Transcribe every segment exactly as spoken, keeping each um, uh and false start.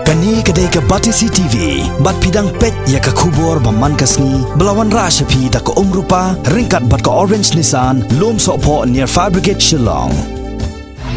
Kane ka dei ka Batesi T V, bad phi dang peit ïa ka khubor ba man ka sngi, ba la wanrah sha phi da ka Umrupa, ryngkat bad ka Orange Nissan, Lumsohphoh near Fire Brigade Shillong.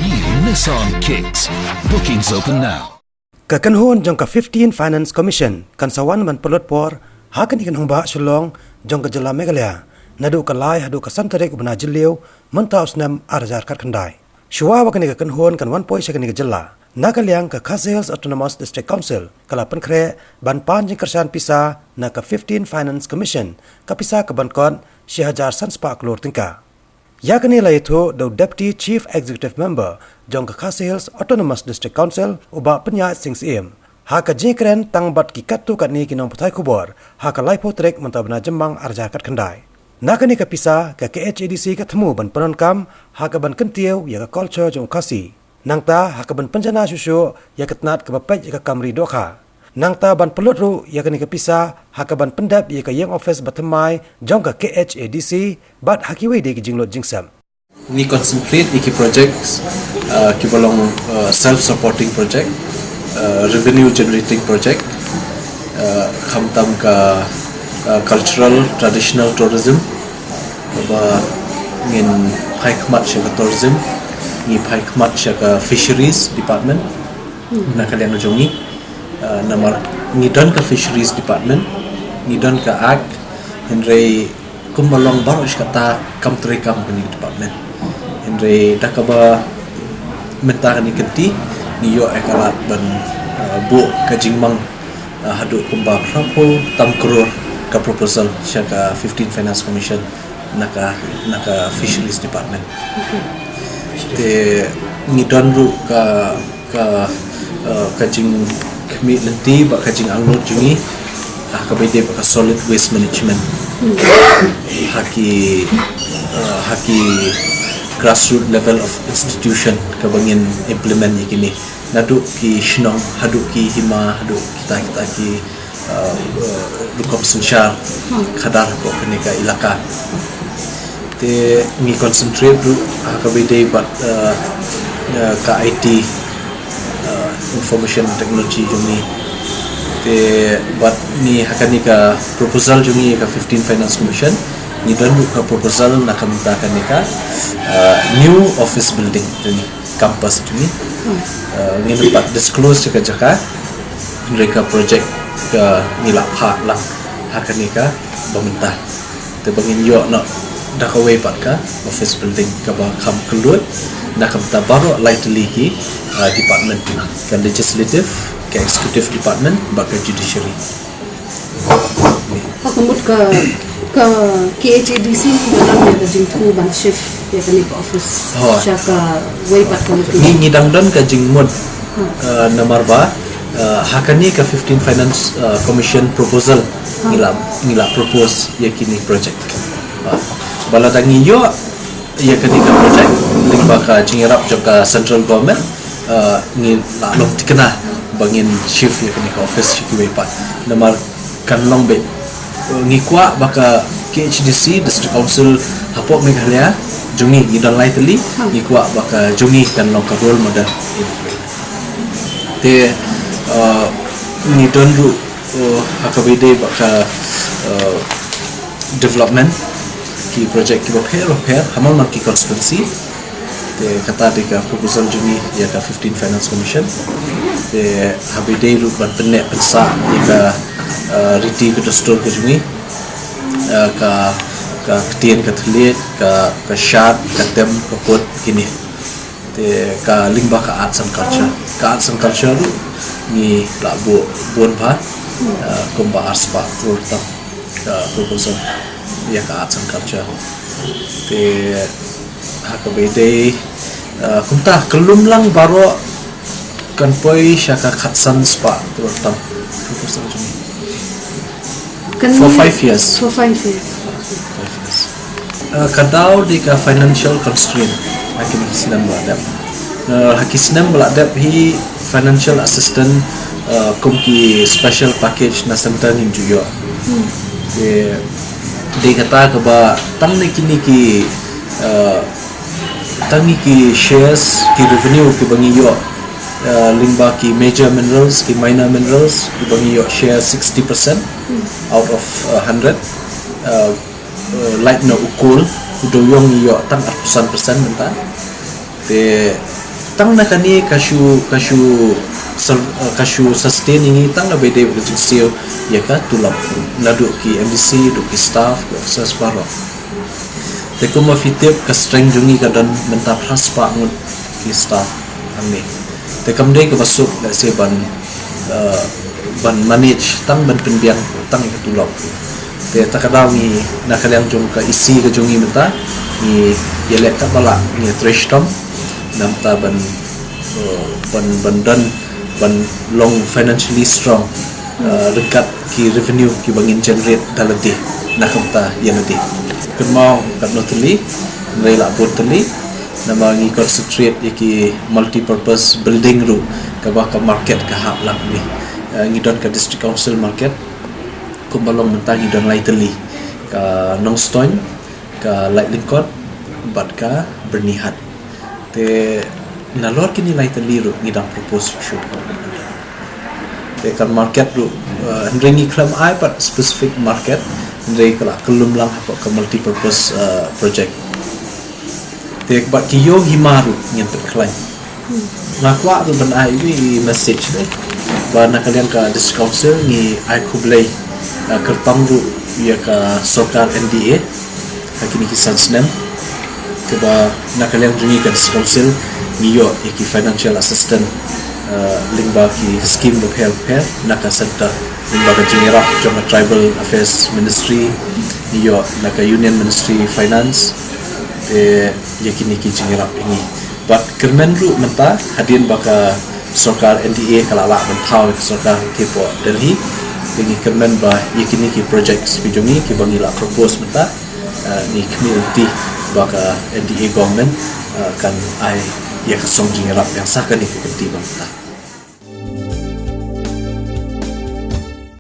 New Nissan Kicks. Bookings open now. Ka kynhun jong ka fifteen Finance Commission kan sa wan ban pynlut por ha kane ka nongbah Shillong jong ka jylla Meghalaya, naduh ka lai haduh ka san tarik u bnai Jylliew mynta u snem ar hajar khatkhyndai. Shuwa ba kane ka kynhun kan wan poi sha kane ka jylla, na ka liang ka Khasi Hills Autonomous District Council ka la pynkhreh ban pan jingkyrshan pisa na ka fifteen Finance Commission, ka pisa ka ban kot shi hajar san spah klur tyngka. Ïa kane la ïathuh da u Deputy Chief Executive Member jong ka Khasi Hills Autonomous District Council, u Bah Pynïaid Sing Syiem, ha ka jingkren tang bad ki katto katne ki nongpathai khubor ha ka laiphew tarik mynta u bnai Jymmang ar hajar khatkhyndai. Na kane ka pisa, ka K H A D C ka thmu ban pyndonkam ha ka ban kyntiew ïa ka culture jong u Khasi. Nangta ha ka ban pynjanai shuh shuh ïa ka tnat kaba peit ïa ka kam ri dohkha. Nangta ban pynlut ruh ïa kane ka pisa ha ka ban pyndep ïa ka ïing office bathymmai jong ka K H A D C bad ha kiwei de ki jinglut jingsep. Ngi concentrate ïa ki project, uh, kiba long, uh, self supporting project, uh, revenue generating project, uh, khamtam ka, uh, cultural traditional tourism, ba ngin phai khmat sha ka tourism, ngi phai khmat sha ka fisheries department, na ka liang jong ngi, uh, namar ngi don ka fisheries department, ngi don ka act, hynrei kumba long baroh shi katta kam trei kam kane ka department. Hynrei da kaba mynta kane ka kynti ngi ïoh ïa ka lad ban, uh, buh ka jingmang, uh, haduh kumba phraphew tam klur ka proposal sha ka fifteen Finance Commission na ka, na ka Fisheries Department. Te ngi don ruh ka, ka, uh, ka jingkhmih lynti bad ka jingangnud jong ngi ha kaba ïadei bad ka solid waste management. Ha ki, uh, ha ki grassroots level of institution kaba ngin implement ïa kine. Naduh ki shnong, haduh ki hima, haduh kita, kita ki, uh, uh, rukom synshar khadar hapoh kane ka ilaka. Te ngi concentrate ruh ha kaba ïadei bad, uh, uh, ka I T, uh, information technology jong ngi. Te bad ngi ha kane ka proposal jong ngi ka fifteen Finance Commission, ngi don ruh ka proposal na ka bynta kane ka, uh, new office building jong ngi, campus jong ngi. Uh, ngim pat disclose ïa ka jaka, hynrei ka project ka ngi la phah lang ha kane kaba mynta. Te ba ngin ïoh noh da kawei pat ka office building kaba kham kyllut na ka bynta baroh lai tylli ki, uh, department, ka legislative, ka executive department bad ka judiciary. Ha ka mut ka, ka K H A D C ka la ïa ka jingthmu ban shift ïa kane ka office sha kawei pat ka location. Ngi, ngi dang don ka jingmut, uh, namar ba, uh, ha kane ka fifteen Finance, uh, Commission proposal ngi la, ngi la propose ïa kine project. Uh, ba lada ngi ïoh ïa kane ka project lyngba ka jingïarap jong ka central government, uh, ngi la long thikna ba ngin shift ïa kane ka office sha kiwei pat. Namar kan long beit, uh, ngi kwah ba ka K H A D C District Council hapoh Meghalaya jong ngi, ngi don lai tylli, ngi kwah ba ka jong ngi kan long ka role model. Te, uh, ngi don ruh, uh, ha kaba ïadei bad ka, uh, development, ki project kiba pher bapher ha man man ki constituency. Te kata dei ka proposal jong ngi ïa ka fifteen Finance Commission. Te haba ïadei ruh ban pynneh pynsah ïa ka, uh, riti ka dustur ka jong ngi, uh, ka, ka ktien ka thylliej, ka, ka shad, ka tem, ka kut, kine. Te ka lyngba ka arts and culture, ka arts and culture ruh ngi la buh bun bha, uh, kumba arspah klur tam ka proposal ïa ka arts and culture. Te ha kaba ïadei, uh, kumta ka lum lang baroh kan poi sha ka khatsan spah klur tam proposal jong ngi. For five years. For five years. Five years. Uh, ka daw dei ka financial constraint ha kine ki snem ba la dep. Uh, ha ki snem ba la dep hi financial assistance, uh, kum ki special package na centre ngim ju ïoh. Hmm. Te dei kata kaba tang ne kine ki, uh, tang ne ki shares, ki revenue kiba ngi ïoh Uh, lyngba ki major minerals, ki minor minerals, kiba ngi ïoh share sixty percent out of uh, hundred. Uh, uh, lait na u kol, u dewïong ngi ïoh tang arphew san percent mynta. Te tang na kane ka shu, ka shu sur-, uh, ka shu sustain ïa ngi tang na ba dei ka jingsiew ïa ka tulop. Naduh ki M D C, duh ki staff, ki officers baroh. Te kumba phi tip ka strength jong ngi ka don mynta phra spah ngut ki staff hangne. Te kam dei kaba suk lehse ban, uh, ban manage tang ban pynbiang tang ïa ka tulop. Te ta ka daw ngi na ka liang jong ka E C ka jong ngi mynta ngi ïaleh katba lah, ngi trei shitom namar ban, uh, ban, ban don, ban long financially strong, uh, ryngkat ki revenue kiba ngin generate da lade na ka bynta ïa lade. Kynmaw katno tylli, hynrei lah bun tylli, namar ngi concentrate ïa ki multi-purpose building ruh kaba ka market ka hap lang ni. Uh, ngi don ka District Council market, kumba long mynta ngi don lai tylli, ka Nongstoiñ, ka Laitlyngkot bad ka Byrnihat. Te nalor kine lai tylli ruh ngi dang propose shuh. Te ka market ruh, uh, hynrei ngi khlem ai pat specific market, hynrei ka la kyllum lang hapoh ka multi-purpose, uh, project. Te bad ki ïew hima ruh ngin pynkhlaiñ. Nga kwah ruh ban ai ïa i message ne ba na ka liang ka District Council ngi ai khublei, uh, kyrpang ruh ïa ka sorkar N D A ha kine ki san snem, kaba na ka liang jong ngi ka District Council ngi ïoh ïa ki financial assistance, uh, lyngba ki scheme bapher bapher na ka centre, lyngba ka jingïarap jong ka Tribal Affairs Ministry, ngi ïoh na ka Union Ministry Finance. Te ïa kine ki jingïarap ïa ngi. Bad kyrmen ruh mynta hadien ba ka sorkar N D A ka la lah ban thaw ïa ka sorkar hapoh Delhi, te ngi kyrmen ba ïa kine ki projects ki jong ngi kiba ngi la propose mynta, uh, ngi khmih lynti ba ka N D A government, uh, kan ai ïa ka song jingïarap ïa sha kane ka kynti ba mynta.